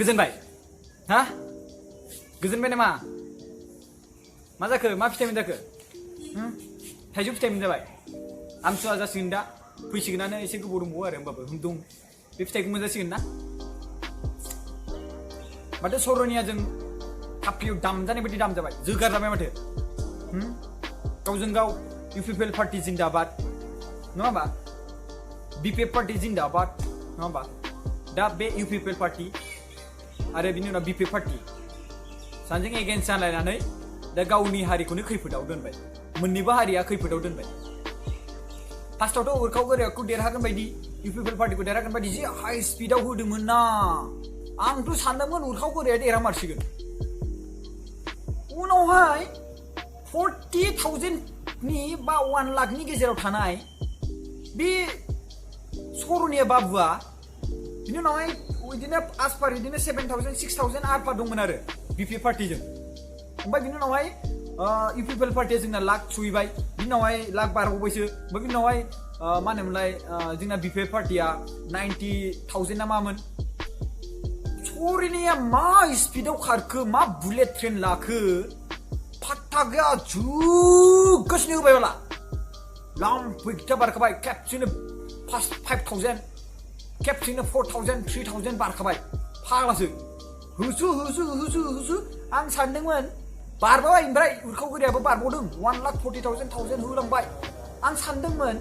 गोजोनबाय हा गोजोनबाय नामा मा जाखो मा फिथाइ मोनजाखो थाइजौ फिथाइ मोनजाबाय आमसुवा जासिगोन दा फैसिगोनानो एसे गोबाव दंबावो आरो होमबाबो दं बे फिथाइखौ मोनजासिगोन ना माथो सरनियाजों काप्लियाव दामजानाय बायदि दाम जाबाय जोगार जाबाय माथो गावजों गाव इउपिपिएल पार्टी जिंदाबाद नङा होमबा बिपिएफ पार्टी जिंदाबाद नङा होमबा दा बे इउपिपिएल पार्टी आरो बिनि उनाव बिपिएफ पार्टी सानैजों एगेन्स्ट जालायनानै दा गावनि हारिखौनो खैफोदाव दोनबाय मोननैबो हारिया खैफोदाव दोनबाय फार्स्टआवथ' उरखाव गोराखौ देरहागोन बायदि इउपिपिएल पार्टीखौ देरहागोन बायदि जि हाई स्पिडआव होदोंमोन ना आंथ' सानदोंमोन उरखाव गोराया देरहामारसिगोन उनावहाय 40,000 नि बा 1 लाखनि गेजेराव थानाय बे सरनिया बाबुआ बिनि उनावहाय बिदिनो आसपार बिदिनो 7,000 6,000 आरपार दंमोन आरो बिपिएफ पार्टीजों ओमफ्राय बिनि उनावहाय इउपिपिएल पार्टीया जोंना लाख सहैबाय बिनि उनावहाय लाख बारबावबायसो ओमफ्राय बिनि उनावहाय मा होनोमोनलाय जोंना बिपिएफ पार्टीया 90,000 ना मामोन सरनिया मा स्पिडआव खारखो मा बुलेट ट्रेन लाखो फात्ता गैया जुगासिनो होबाय बाला लामफैथा बारखाबाय खेबसेनो 5,000 खेबसेनो 4,000 3,000 बारखाबाय फाग्लासो होसो आं सानदोंमोन बारबाय ओमफ्राय उरखाव गोरायाबो बारबावदों 1,40,000 होलांबाय आं सानदोंमोन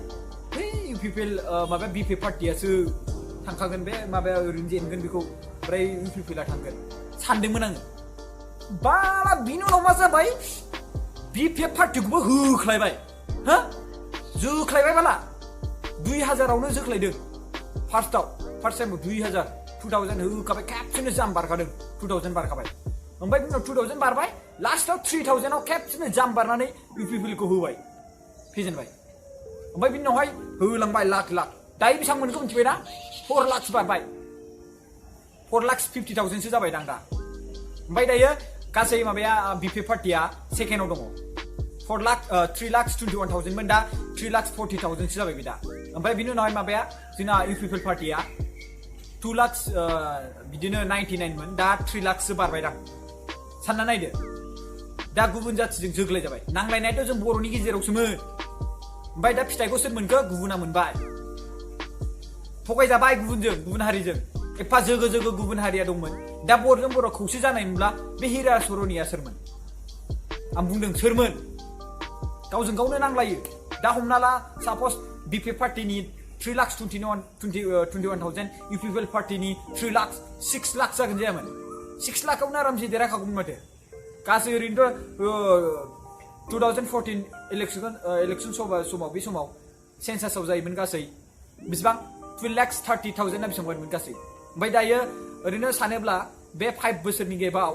है इउपिपिएल माबा बिपिएफ पार्टीयासो थांखागोन बे माबाया ओरैनो जेनगोन बेखौ ओमफ्राय इउपिपिएलआ थांगोन सानदोंमोन आङो बाला बिनि उनाव मा जाबाय बिपिएफ पार्टीखौबो होख्लायबाय हा जोख्लायबाय बाला 2,000आवनो जोख्लायदों फार्स्ट टाइमाव 2,000 होखाबाय खेबसेनो जाम बारखादों 2,000 बारखाबाय ओमफ्राय बिनि उनाव 2,000 बारबाय लास्टआव 3,000आव खेबसेनो जाम बारनानै इउपिपिएलखौ होबाय फेजेनबाय ओमफ्राय बिनि उनावहाय होलांबाय लाख दायो बेसेबां मोनखौ मिथिबायना 4 लाख बारबाय 4,50,000सो जाबाय दां दा ओमफ्राय दायो गासै माबाया बिपिएफ पार्टीया सेकेन्डआव दङ 3,21,000 मोन दा 3,40,000सो जाबाय बे दा ओमफ्राय बिनि उनावहाय माबाया जोंना इउपिपिएल पार्टीया 2 लाख बिदिनो 99 मोन दा 3 लाखसो बारबाय दां सानना नायदो दा गुबुन जाथिजों जोग्लाय जाबाय नांलायनायाथ' जों बर'नि गेजेरावसोमोन ओमफ्राय दा फिथाइखौ सोर मोनखो गुबुना मोनबाय थगायजाबाय गुबुन हारिजों एफा जोगो गुबुन हारिया दंमोन दा बर'जों बर' खौसे जानाय मोनब्ला बे हिरा सरनिया सोरमोन आं बुंदों सोरमोन गावजों गावनो नांलायो दा हमना ला सापस बिपिएफ पार्टीनि 3,21,000 इउपिपिएल पार्टीनि 6 लाख जागोन जायामोन 6 लाखआवनो आरामसे देरहाखागौमोन माथो गासै ओरैनोथ' 2014 इलेक्सन समाव बे समाव सेन्सासआव जायोमोन गासै बेसेबां 12,30,000 ना बेसेबांमोन गासै ओमफ्राय दायो ओरैनो सानोब्ला बे 5 बोसोरनि गेबाव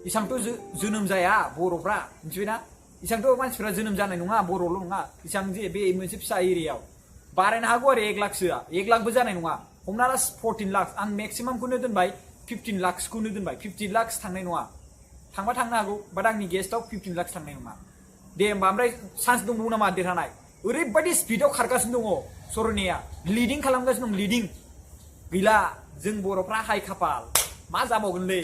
इसांथ' जोनोम जाया बर'फ्रा मिथिबायना इसांथ' मानसिफ्रा जोनोम जानाय नङा बर'ल' नङा इसां जे बे मोनसे फिसा एरियायाव बारायनो हागौ आरो 1 लाखसोआ 1 लाखबो जानाय नङा हमना ला 14 लाख आं मेक्सिमामखौनो दोनबाय 15 लाखसखौनो दोनबाय 50 लाखस थांनाय नङा थांबा थांनो हागौ बाट आंनि गेस्टआव 15 लाखस थांनाय नङा दे होमबा ओमफ्राय चान्स दंबावो नामा देरहानाय ओरैबायदि स्पिडआव खारगासिनो दङ सरनिया लिडिं खालामगासिनो दं लिडिं गैला जों बर'फ्रा हाय खाफाल मा जाबावगोनलै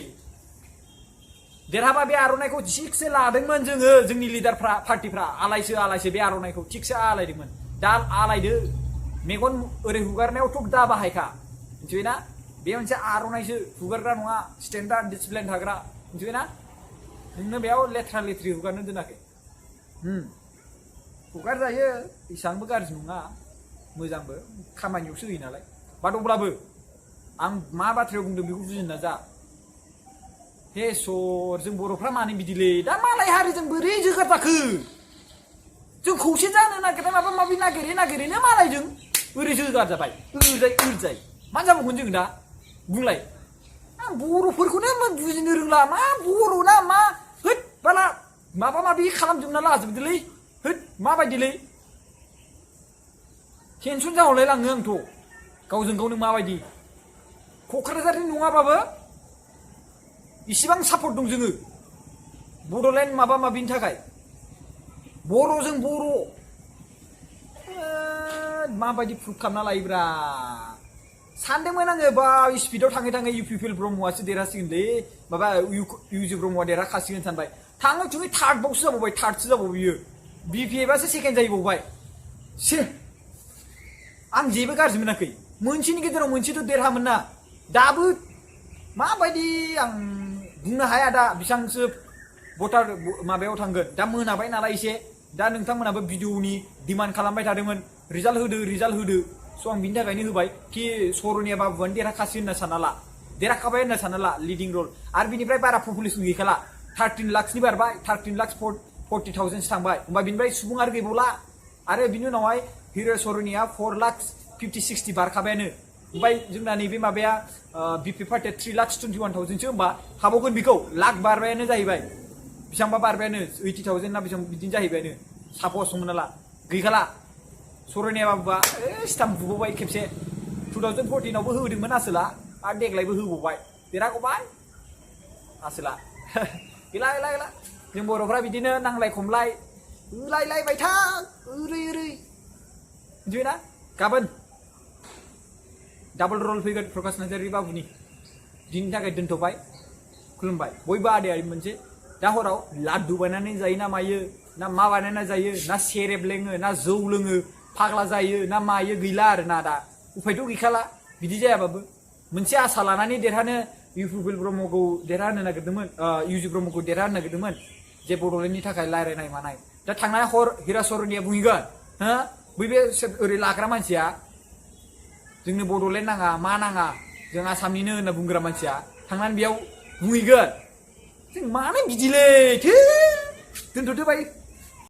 देरहाबा बे आर'नाइखौ थिगसे लादोंमोन जोंनि लिडारफ्रा पार्टीफ्रा आलायसो बे आर'नाइखौ थिगसे आलायदोंमोन दा आलायदो मेगन ओरै हुगारनायावथ' दा बाहायखा मिथिबायना बे मोनसे आर'नाइसो हुगारग्रा नङा स्टेन्डार्ड डिसिप्लिन थाग्रा मिथिबायना नोंनो बेयाव लेथ्रा लेथ्रि हुगारनो दोनाखै हुगारजायो एसेबांबो गाज्रि नङा मोजांबो खामानियावसो होयो नालाय बाट अब्लाबो आं मा बाथ्रायाव बुंदों बेखौ बुजिनो नाजा हे सर जों बर'फ्रा मानो बिदिलै दा मालाय हारिजों बोरै जोगार जाखो जों खौसे जानो नागिरनाय माबा माबि नागिरैनो मालायजों ओरै जोगार जाबाय ओरजाय मा जाबावगोन जों दा बुंलाय आं बर'फोरखौनो बुजिनो रोंला मा बर'ना मा होद बाला माबा माबि खालामजोबना लाजोबदोलै होद माबायदिलै टेनसन जाहरलाय लाङो आंथ' गावजों गावनो माबायदि क'क्राझारनि नङाबाबो इसिबां सापर्ट दं जोङो बड'लेण्ड माबा माबिनि थाखाय बर'जों बर' माबायदि प्रुफ खालामना लायोब्रा सानदोंमोन आङो बा स्पिडआव थाङै थाङै इउपिपिएल ब्रह्मआसो देरहासिगोनलै माबा इउजि ब्रह्मआ देरहाखासिगोन सानबाय थाङै थुङै थार्ड बावसो जाबावबाय थार्डसो जाबावो बियो बिपिएफआसो सेकेन्ड जाहैबावबाय से आं जेबो गाज्रि मोनाखै मोनसेनि गेजेराव मोनसेथ' देरहामोन ना दाबो माबायदि आं बुंनो हाया दा बेसांसो भटार माबायाव थांगोन दा मोनाबाय नालाय एसे दा नोंथांमोनाबो भिडिअनि डिमान्ड खालामबाय थादोंमोन रिजाल्ट होदो स' आं बिनि थाखायनो होबाय कि सरनिया बाबुआनो देरहाखासै होनना सानना ला देरहाखाबाय होनना सानना ला लिडिं रल आरो बिनिफ्राय बारा पपुलेसन गैखाला 13 लाखसनि बारबाय 13 लाख 40,000 थांबाय होमबा बिनिफ्राय सुबुं आरो गैबावला आरो बिनि उनावहाय हिर' सरनिया 4 लाख 50-60 बारखाबायानो ओमफ्राय जोंना नैबे माबाया बिपि पार्टिया 3 लाख 21,000सो होमबा हाबावगोन बेखौ लाख बारबायानो जाहैबाय बेसेबांबा बारबायानो 80,000 ना बेसेबां बिदिनो जाहैबायानो सापस हमना ला गैखाला सरनिया बाबुआ स्टाम्प बुबावबाय खेबसे 2014आवबो होदोंमोन आसोला आरो देग्लायबो होबावबाय देरहागौबाय आसोला गैला जों बर'फ्रा बिदिनो नांलाय खमलाय होलायलायबाय था ओरै मिथिबायना गाबोन डाबल रल फैगोन प्रकाश नार्जारि बाबुनि दिननि थाखाय दोनथ'बाय खुलुमबाय बयबो आदायारि मोनसे दा हराव लाड्डु बानायनानै जायो ना मायो ना मा बानायना जायो ना सेरेब लोङो ना जौ लोङो फाग्ला जायो ना मायो गैला आरो ना दा उफायथ' गैखाला बिदि जायाबाबो मोनसे आसा लानानै देरहानो इउपिपिएल ब्रह्मखौ देरहानो नागिरदोंमोन इउजि ब्रह्मखौ देरहानो नागिरदोंमोन जे बड'लेण्डनि थाखाय रायलायनाय मानाय दा थांनाय हर हिरा सरनिया बुंहैगोन हो बै बे ओरै लाग्रा मानसिया जोंनो बड'लेण्ड नाङा मा नाङा जों आसामनिनो होनना बुंग्रा मानसिया थांनानै बेयाव बुंहैगोन जों मानो बिदिलै दोनथ'दो बाय